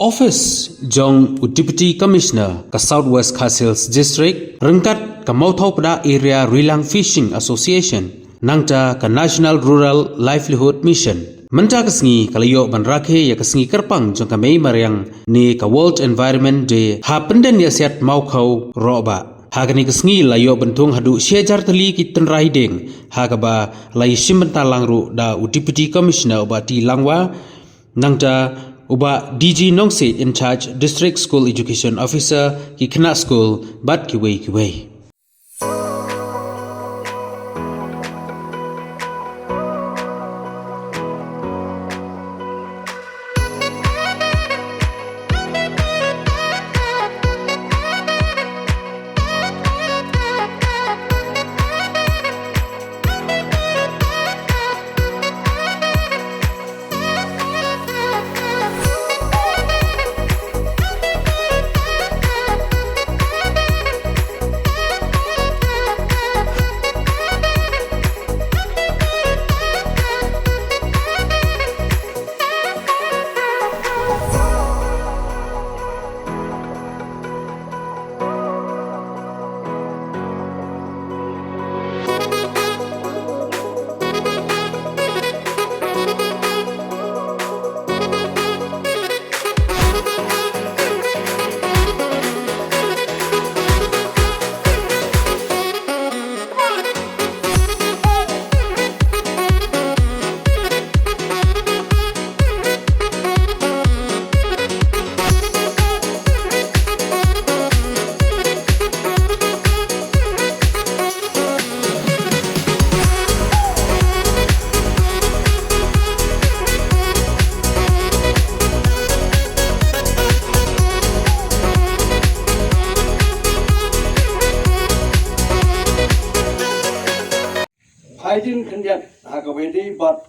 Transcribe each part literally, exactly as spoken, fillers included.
Office jong u Deputy Commissioner ka South West Khasi Hills District ryngkat ka Mawthaw Pdang Area Rilang Fishing Association nangta ka National Rural Livelihood Mission mynta ka sngi ka la ïoh ban rakhe ïa ka sngi kyrpang jong ka mei mariang ne ka World Environment Day ha pyndenïasiat Mawkhaw Rohbah. Ha kane ka sngi la ïoh bynthung haduh shi hajar tylli ki tynrai dieng ha kaba la ïashim bynta lang ruh da u Deputy Commissioner u Bah T Langwa nangta u Bah D G Nongsiej in charge District School Education Officer, ki khynnah skul bad kiwei kiwei. Phaidien khyndiat ha kawei de bad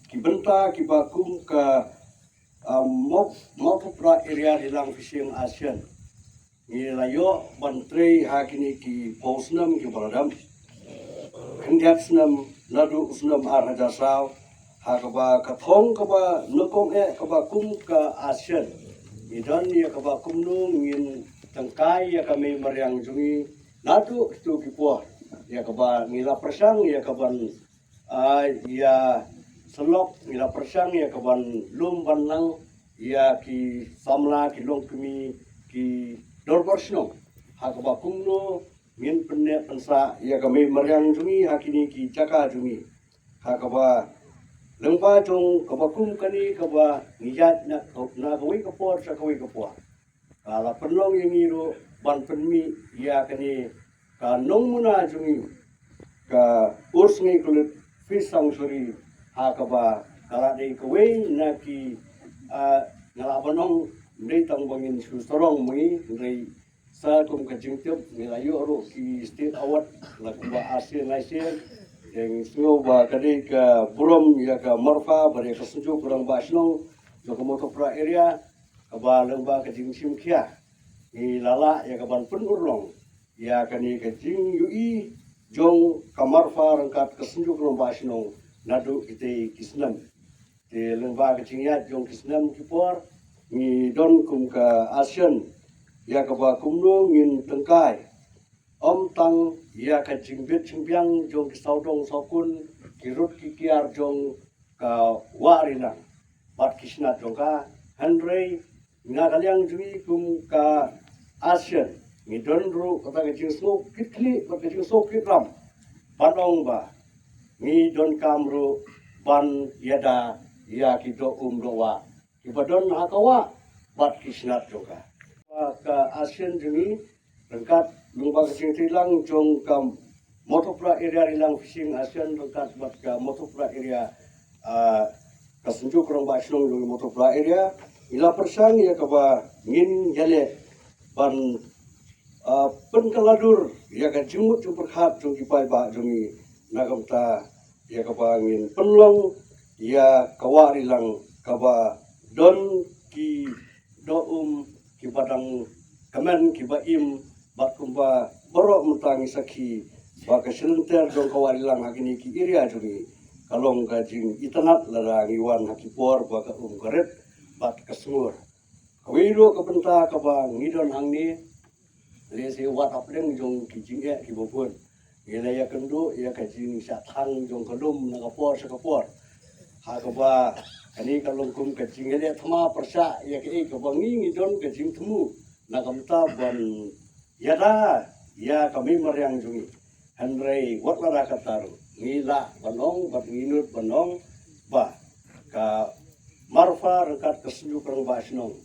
ki bynta kiba kum ka, ah, Mawthaw Pdang Area Rilang Fishing Association. Ngi la ïoh ban trei ha kine ki phew snem kiba la dep. Khyndiat snem naduh u snem ar hajar saw ha kaba ka thong kaba nyngkong eh kaba kum ka Association. Ngi don ïa kaba kumno ngin tyngkai ïa ka mei mariang jong ngi naduh kito ki por ïa kaba ngi la pyrshang ïa kaban, ah, ïa sylok, ngi la pyrshang ïa kaban lum ban lang ïa ki samla, ki longkmie, ki dorbar shnong ha kaba kumno ngin pynneh pynsah ïa ka mei mariang jong ngi ha kine ki jaka jong ngi. Ha kaba lyngba jong kaba kum kane kaba ngi ïaid na, na kawei ka por sha kawei ka por. Ka la pynlong ïa ngi ruh ban pynmih ïa kane ka nongmuna jong ngi, ka Ursngeikuluit Fish Sanctuary, ha kaba ka la dei kawei na ki, ah, nga lah ban ong ym dei tang ba ngin shu sarong ma ngi, hynrei sa kum ka jingtip ngi la ïoh ruh ki state award la kumba ar sien lai sien. Te ngi sngew ba ka dei ka burom ïa ka Marfa bad ïa ka Synjuk Rangbah Shnong jong ka Mawthaw Pdang area kaba lyngba ka jingshim khia ngi la lah ïa kaban pynurlong ïa kane ka jingïohi jong ka Marfa ryngkat ka Synjuk Rangbah Shnong naduh kitei ki snem. Te lyngba ka jingïaid jong ki snem ki por ngi don kum ka Association ïa kaba kumno ngin tyngkai ym tang ïa ka jingbit jingbiang jong ki sawdong sawkun, ki rud ki kiar jong ka Wah Rilang bad ki snat jong ka, hynrei na ka liang jong ngi kum ka Association ngi don ruh kata ka jingsngewkitkhlieh bad ka jingsngewkitram ban ong ba ngi donkam ruh ban ïada ïa ki doh um doh wah kiba don ha ka wah bad ki snat jong ka. Ka Association jong ngi ryngkat lyngba ka jingtreilang jong ka Mawthaw Pdang Area Rilang Fishing Association ryngkat bad ka Mawthaw Pdang Area, ah, ka Synjuk Rangbah Shnong jong Mawthaw Pdang Area, ngi la pyrshang ïa kaba ngin ïaleh ban, ah, pynkylla dur ïa ka jingmut jingpyrkhat jong ki paidbah jong ngi na ka bynta ïa kaba ngin pynlong ïa ka Wah Rilang kaba don ki doh um kiba dang kmen kiba im bad kumba baroh mynta ngi sakhi ba ka shilynter jong ka Wah Rilang ha kine ki area jong ngi ka long ka jingitynnad lada ngi wan ha ki por ba ka um ka rit bad ka sngur. Kawei ruh ka bynta kaba ngi don hangne, lehse wat hapdeng jong ki jingeh kiba bun, ngi la ïakynduh ïa ka jingshah thang jong ka lum na ka por sha ka por. Ha kaba kane ka long kum ka jingïaleh thma pyrshah ïa kaei kaba ngi ngi don ka jingthmu na ka bynta ban ïada ïa ka mei mariang jong ngi. Hynrei wat lada kata ruh ngi lah ban ong bad ngi nud ban ong ba ka Marfa ryngkat ka Synjuk Rangbah Shnong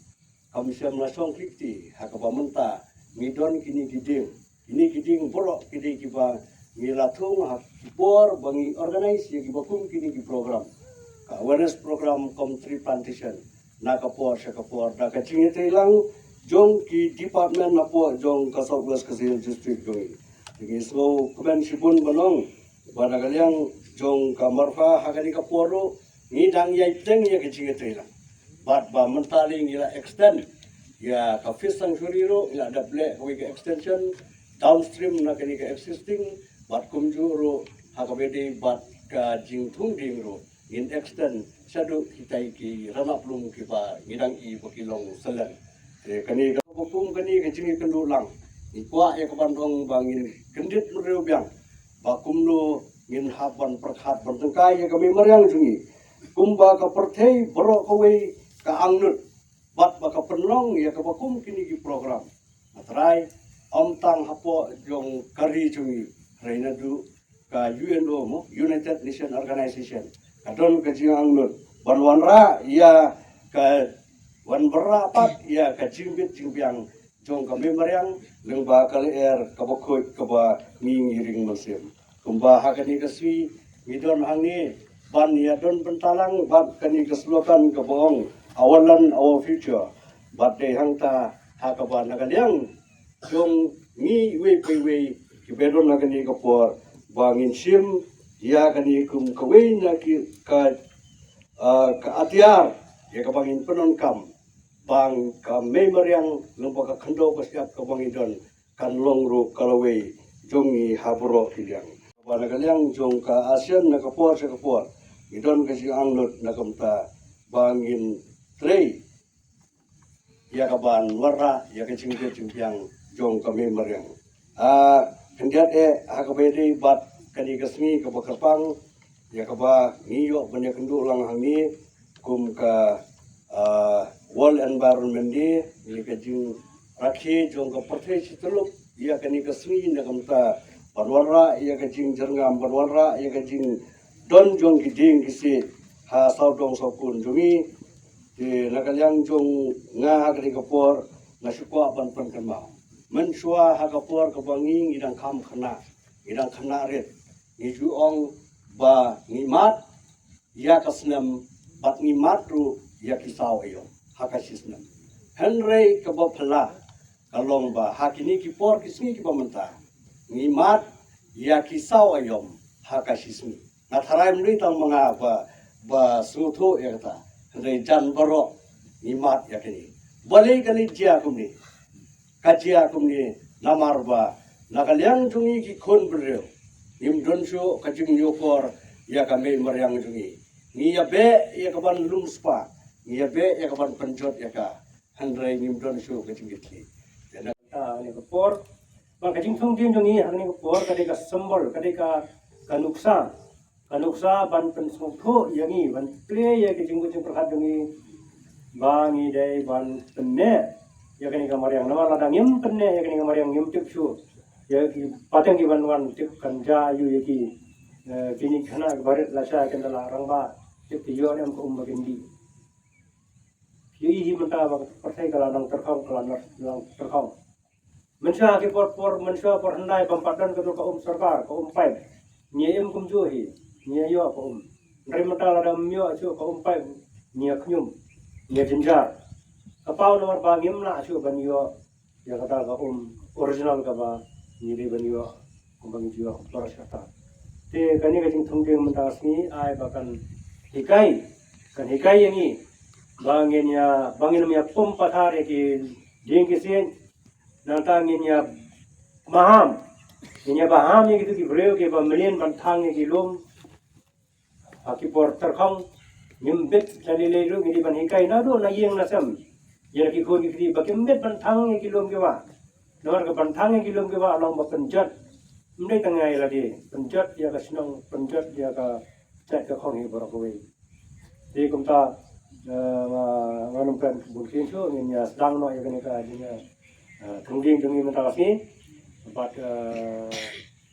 kam shym la shong khlem kti ha kaba mynta ngi don kine ki dieng. Kine ki dieng baroh ki dei kiba ngi la thung ha ki por ba ngi organize ïa kiba kum kine ki program, ka awareness program kum tree plantation na ka por sha ka por da ka jingïatreilang jong ki department na por jong ka South West Khasi Hills District jong ngi. Te ngi sngewkmen shibun ban ong ba na ka liang jong ka Marfa ha kane ka por ruh ngi dang ïai pdiang ïa ka jingïatreilang. Bad ba mynta lei ngi la extend ïa ka fish sanctuary ruh, ngi la dep leh kawei ka extension downstream na kane ka existing, bad kumjuh ruh ha kaba ïadei bad ka jingthung dieng ruh ngin extend shaduh kitai ki ranap lum kiba ngi dang i ba ki long selen. Te kane kaba kum kane ka jingïakynduh lang, ngi kwah ïa ka ban ong ba ngin kyndit mynriew biang ba kumno ngin hap ban pyrkhat ban tyngkai ïa ka mei mariang jong ngi. Kumba ka pyrthei baroh kawei ka angnud bad ba ka pynlong ïa kaba kum kine ki program. Nga trai, ym tang hapoh jong ka ri jong ngi, hynrei naduh ka U N O mo, United Nation Organization, ka don ka jingangnud ban wanrah ïa ka, wan wanrah pat ïa ka jingbit jingbiang jong ka mei mariang lyngba ka lyer kaba khuid kaba ngi ngi ring mynsiem. Kumba ha kane ka sngi ngi don hangne ban ïa don bynta lang bad kane ka slogan kaba ong, "Our land, our future." Bad dei hangta ha kaba na ka liang jong ngi iwei pa iwei kiba don ha kane ka por ba ngin shim ïa kane kum kawei na ki ka, ah, ka atiar ïa kaba ngin pyndonkam ba ka mei mariang lyngba ka khyndew ka shyiap kaba ngi don kan long ruh ka lawei jong ngi ha baroh ki liang. Ba na ka liang jong ka ASEAN na ka por sha ka por ngi don ka jingangnud na ka bynta ba ngin trei ïa ka ban wanrah ïa ka jingbit jingbiang jong ka mei mariang. Ah, khyndiat eh ha kaba ïadei bad kane ka sngi kaba kyrpang ïa kaba ngi ïoh ban ïakynduh lang hangne kum ka, ah, World Environment Day, ïa ka jingrakhe jong ka pyrthei shi tyllup ïa kane ka sngi na ka bynta ban wanrah ïa ka jingjyrngam, ban wanrah ïa ka jingdon jong ki dieng ki siej ha sawdong sawkun jong ngi. Te na ka liang jong nga ha kane ka por nga shu kwah ban pynkynmaw. Mynshuwa ha ka por kaba ngi ngi dang kham khynnah, ngi dang khynnah rit, ngi ju ong ba ngi mad ïa ka snem bad ngi mad ruh ïa ki saw aïom ha ka shi snem. Hynrei kaba phylla ka long ba ha kine ki por ki sngi kiba mynta ngi mad ïa ki saw aïom ha ka shi sngi. Nga tharai ym dei tang ma nga ba, ba sngewthuh ïa kata, hynrei jan baroh ngi mad ïa kine. Balei ka leit jia kumne? Ka jia kumne namar ba na ka liang jong ngi ki khun bynriew ngim don shuh ka jingïohkor ïa ka mei mariang jong ngi. Ngi ïa beh ïa ka ban lum spah, ngi ïa beh ïa ka ban pynjot ïa ka, hynrei ngim don shuh ka jingkitkhlieh. Te na kane ka por, ba ka jingthung dieng jong ngi ha kane ka por ka dei ka symbol, ka dei ka, ka nuksa, ka nuksa ban pynsngewthuh ïa ngi, ban plie ïa ka jingmut jingpyrkhat jong ngi ba ngi dei ban pynneh ïa kane ka mariang. Namar lada ngim pynneh ïa kane ka mariang ngim tip shuh ïa ki pateng ki ban wan tip kan jia ïa ki, eh, kine ki khynnah kiba rit lashai, kin da lah rangbah, tip ki ïoh ne em ka um ba kin dih. Ïohi hi mynta ba ka pyrthei ka la nang tyrkhong, ka la nang tyrkhong. Mynshuwa ki por por, mynshuwa por hyndai bym pat don ka, ka um sorkar, ka um paip, ngi ïa im kumjuh hi, ngi ïa ïoh ka um. Hynrei mynta lada ym ïoh shuh ka um paip, ngi ïa khñium, ngi ïa jynjar. Ka paw namar ba ngim lah shuh ban ïoh ïa kata ka um original kaba ngi dei ban ïoh kumba ngi ju ïoh ka por sha kata. Te kane ka jingthung dieng mynta ka sngi ai ba kan hikai, kan hikai ïa ngi ba ngin ïa, ba ngin ym ïa pom pathar ïa ki dieng ki siej. Nangta ngin ïa maham, ngin ïa baham ïa kito ki briew kiba mlien ban thang ïa ki lum ha ki por tyrkhong. Ngim bit da lei lei ruh, ngi dei ban hikai naduh na ïing na sem. ïa ki khun ki kti ba kim bit ban thang ïa ki lum ki wah. Namar ka ban thang ïa ki lum ki wah long ba pynjot. Ym dei tang ïa lade, pynjot ïa ka shnong, pynjot ïa ka state ka khong hi baroh kawei. Te kumta, eh, nga, nga nym kren bun kyntu, ngin ïa sdang noh ïa kane ka jing, eh, thung dieng jong ngi mynta ka sngi. Bad, eh,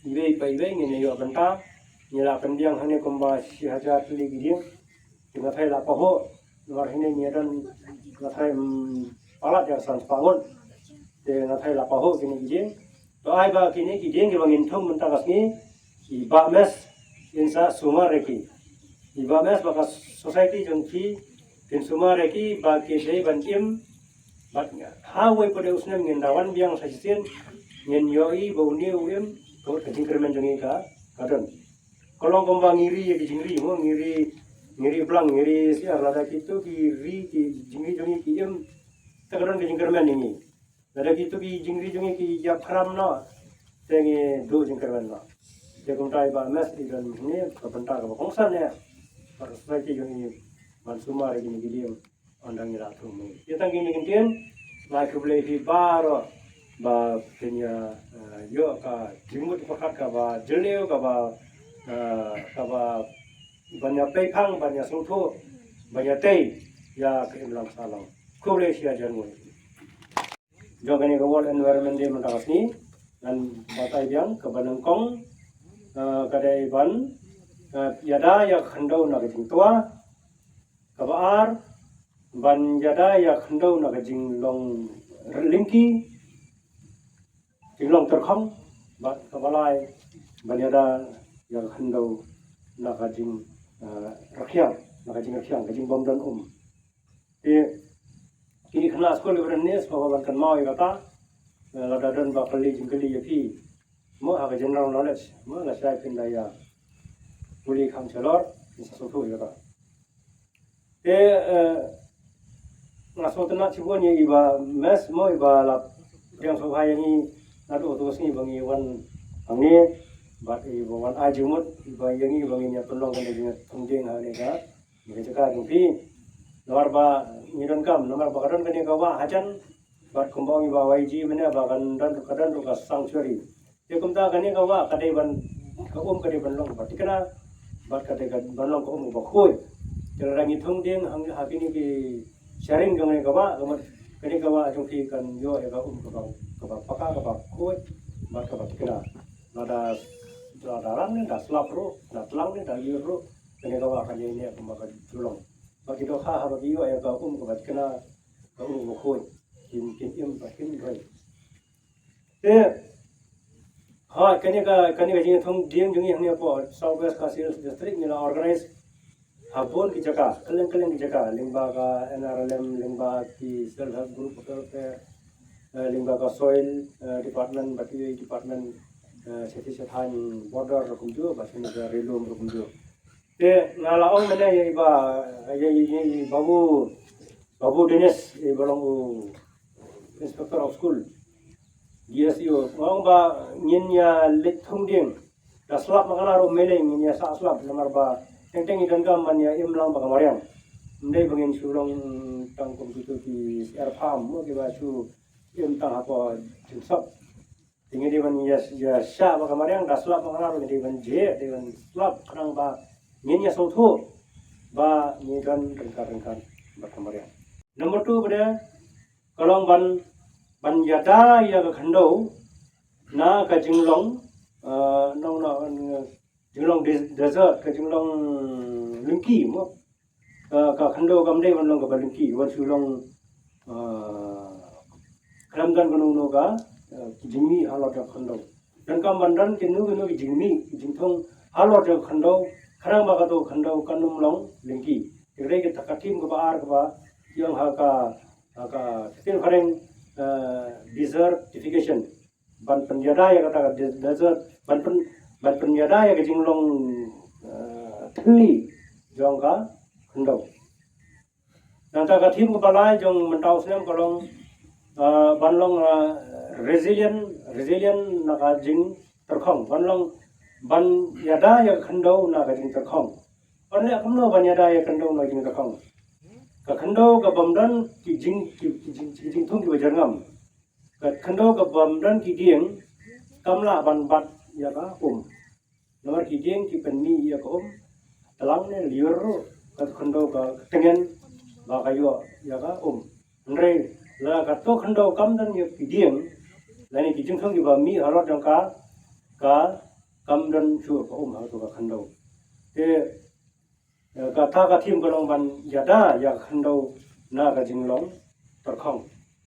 iwei pa iwei ngin ïa ïoh bynta. Ngi la pyndiang hangne kumba shi hajar tylli ki dieng. Te nga tharai la pahuh, namar hangne ngi don, nga tharai, mm, palat ïa san spah ngut. Te nga tharai la pahuh kine ki dieng. To ai ba kine ki dieng kiba ngin thung mynta ka sngi, i Bah Mes in sa sumar ïa ki. I Bah Mes bad ka society jong ki, kin sumar ïa ki ba ki dei ban im. Bad ha uwei pat u snem ngin da wan biang sa shisien, ngin ïohi ba une u im, ka mut ka jingkyrmen jong ngi ka, ka don. Ka long kumba ngi ri ïa ki jingri mo, ngi ri, ngi ri blang, ngi ri syiar, lada kito ki ri ki jingri jong ngi ki im, te ka don ka jingkyrmen ïa ngi. Lada kito ki jingri jong ngi ki ïap khram noh, te ngi duh jingkyrmen noh. Te kumta i Bah Mes i don hangne ka bynta kaba kongsan ïa ka society jong ngi ban sumar ïa kine ki dieng. Ynda ngi la thung mo. Ïa tang kine ki ktien, nga ai khublei ïa phi baroh ba phin ïa, eh, ïoh ka jingmut jingpyrkhat kaba jylliew, kaba, eh, kaba ban ïa peiphang, ban ïa sngewthuh, ban ïa tei ïa ka imlang sahlang. Khublei shihajar nguh. Jong kane ka World Environment Day mynta ka sngi, ngan batai biang kaba nyngkong, eh, ka dei ban, eh, ïada ïa ka khyndew na ka jingtwa. Kaba ar, ban ïada ïa ka khyndew na ka jinglong lyngki, jinglong tyrkhong, bad kaba lai, ban ïada ïa ka khyndew na ka jing, eh, rkhiang, na ka jingrkhiang, ka jingbym don um. Te kine ki khynnah skul kiba don hangne sngewbha ban kynmaw ïa kata, eh, lada don ba kylli jingkylli ïa phi, mo ha ka general knowledge, mo lashai phin da ïa pule kham shalor, phin sa sngewthuh ïa kata. Te, eh, nga sngewtynnat shibun ïa i Bah Mes mo, iba la pdiang sngewbha ïa ngi naduh kato ka sngi ba ngi wan hangne, bad iba wan ai jingmut ïa ngi ba ngin ïa pynlong kane ka jingthung dieng hangne ha kane ka jaka jong phi. Namar ba ngi donkam, namar ba ka don kane ka wah hajan, bad kumba ong i Bah Y G mynne ba kan don, ka don ruh ka sanctuary. Te kumta kane ka wah ka dei ban, ka um ka dei ban long kaba thikna, bad ka dei ban long ka um kaba khuid. Te lada ngi thung dieng ha kine ki sharing jong kane ka wah, ka mut kane ka wah jong phi kan ïoh ïa ka um kaba, kaba paka, kaba khuid, bad kaba thikna. Lada, lada rang ne da slap ruh, da tlang ne da ïur ruh, kane ka wah kan ïaineh kumba ka ju long. Bad ki dohkha haba ki ïoh ïa ka um kaba thikna, ka um kaba khuid, kin, kin im bad kin roi. Te, ha, kane ka, kane ka jingthung dieng jong ngi hangne hapoh South West Khasi Hills District ngi la organize ha bun ki jaka, kylleng kylleng ki jaka, lyngba ka N R L M, lyngba ki self help group, eh, lyngba ka soil, eh, department, bad ki department, eh, shatei shathaiñ border ruh kumjuh, bad kane ka Ri Lum ruh kumjuh. Te nga la ong mynne ïa i Bah, ïa i, ïa i Babu, Babu Dinesh, iba long u Inspector of School, D S E o. Nga ong ba ngin ïa leit thung dieng. Da slap ma kane ruh mele ngin ïa sah slap namar ba teng teng i donkam ban ïa im lang bad ka mariang. Ym dei ba ngin shu long tang kum kito ki syiar pham mo kiba shu im tang hapoh jingsop. Te ngi dei ban ïa, ïa shah bad ka mariang, da slap ma kane ruh ngi dei ban jhieh, dei ban slap khnang ba ngin ïa sngewthuh ba ngi don ryngkat ryngkat bad ka mariang. Number two ba dei ka long ban, ban ïada ïa ka khyndew na ka jinglong, eh, nong na, eh, jinglong des-, desert, ka jinglong lyngki mo. Eh, ka khyndew kam dei ban long kaba lyngki, wan shu long, eh, khlem don kano kano ka, eh, ki jingmih halor jong ka khyndew. Donkam ban don kino kino ki jingmih, ki jingthung halor jong ka khyndew, khnang ba kato ka khyndew kan ym long lyngki. Te ka dei kata ka theme kaba ar kaba ïeng ha ka, ha ka ktien phareng, eh, desertification. Ban pynïada ïa kata ka de-, desert, ban pyn-, ban pynïada ïa ka jinglong, eh, thylli jong ka khyndew. Nangta ka theme kaba lai jong mynta u snem ka long, eh, ban long, eh, resilient, resilient na ka jingtyrkhong, ban long, ban ïada ïa ka khyndew na ka jingtyrkhong. Ban leh kumno ban ïada ïa ka khyndew na ka jingtyrkhong? Ka khyndew ka bym don ki jing ki jing ki jingthung ki ba jyrngam. Ka khyndew ka bym don ki dieng kam lah ban bat ïa ka um. Namar ki dieng ki pynmih ïa ka um. Tlang ne lyiur ruh ka khyndew ka tngen ba ka ïoh ïa ka um. Hynrei la ka to khyndew kam don ïa ki dieng lane ki jingthung ki ba mih halor jong ka, ka kam don shuh ka um ha to ka khyndew. Te kata ka thim ka long ban ïada ïa ka khyndew na ka jinglong tyrkhong.